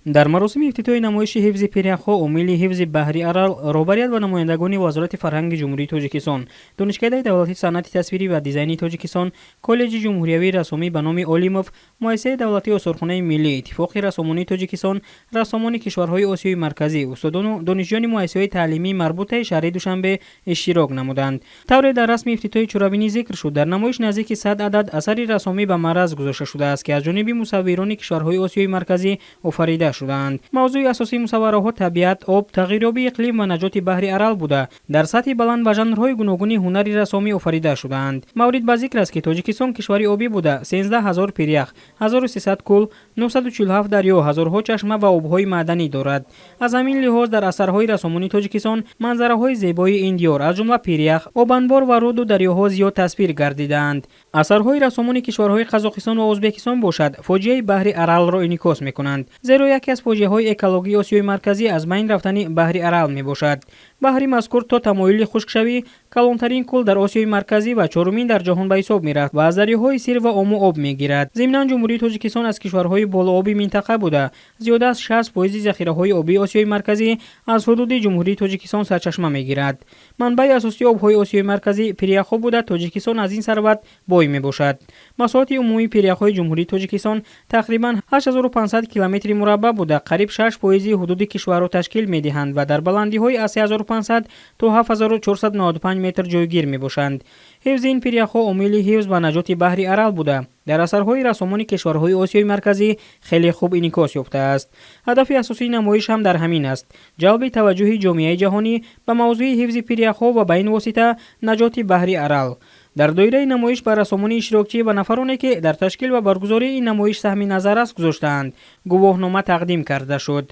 Дар маросими ифтитоҳи намоиши «Ҳифзи пиряхҳо — омили ҳифзи баҳри Арал» роҳбарият ва намояндагони Вазорати фарҳанги Ҷумҳурии Тоҷикистон, Донишкадаи давлатии санъати тасвирӣ ва дизайни Тоҷикистон, Коллеҷи ҷумҳуриявии рассомӣ ба номи Олимов, Муассисаи давлатии Осорхонаи миллӣ, Иттифоқи рассомонии Тоҷикистон, рассомони кишварҳои Осиёи Марказӣ, устодону донишҷӯёни муассисаҳои таълимии марбутаи шаҳри Душанбе иштирок намуданд. Тавре дар расми ифтитоҳи чорабинӣ зикр шуд, дар намоиш наздики 100 адад асари рассомӣ ба маъраз гузошта шудааст, ки аз ҷониби мусаввирони кишварҳои Осиёи Марказӣ офарида шудаанд. Мавзӯи асосии мусаввараҳо табиат, об, тағйирёбии иқлим ва наҷоти баҳри Арал буда, дар сатҳи баланд ва жанрҳои гуногуни ҳунари рассомӣ офарида шудаанд. Маврид ба зикр аст, ки Тоҷикистон кишвари обӣ буда, 13 ҳазор пирях, 1300 кӯл, 947 дарё, ҳазорҳо чашма ва обҳои маъданӣ дорад. Аз ҳамин лиҳоз дар асарҳои рассомони Тоҷикистон манзараҳои зебои ин диёр, аз ҷумла пирях, обанбор ва руду дарёҳо зиёд тасвир гардидаанд. Асарҳои рассомони кишварҳои Қазоқистон ва Ӯзбекистон бошад, фоҷиаи баҳри Аралро инъикос мекунанд, зеро яке аз фоҷиаҳои экологии Осиёи Марказӣ аз байн рафтани баҳри Арал мебошад. Баҳри мазкур то тамоюли хушкшавӣ калонтарин кӯл дар Осиёи Марказӣ ва чорумин дар ҷаҳон ба ҳисоб мерафт ва аз дарёҳои Сир ва Ому об мегирад. Зимнан, Ҷумҳурии Тоҷикистон аз кишварҳои болооби минтақа буда, зиёда аз 60% захираҳои обии Осиёи Марказӣ аз ҳудуди Ҷумҳурии Тоҷикистон сарчашма мегирад. Манбаи асосии обҳои Осиёи Марказӣ пиряхҳо буда, Тоҷикистон аз ин сарват бой мебошад. Масоҳати умумии пиряхҳои Ҷумҳурии Тоҷикистон тақрибан 8500 километри мураббаъ буда, қариб 6% ҳудуди кишварро ташкил медиҳанд ва дар баландиҳои аз 3500 то 7495 метр ҷойгир мебошанд. Ҳифзи ин пиряхҳо омили ҳифз ва наҷоти баҳри Арал буда, дар асарҳои рассомони кишварҳои Осиёи Марказӣ хеле хуб инъикос ёфтааст. Ҳадафи асосии намоиш ҳам дар ҳамин аст: ҷалби таваҷҷӯҳи ҷомеаи ҷаҳонӣ ба мавзӯи ҳифзи пиряхҳо ва ба ин восита наҷоти баҳри Арал. Дар доираи намоиш ба рассомони иштирокчӣ ва нафароне, ки дар ташкил ва баргузории ин намоиш саҳми назаррас гузоштаанд, гувоҳнома тақдим карда шуд.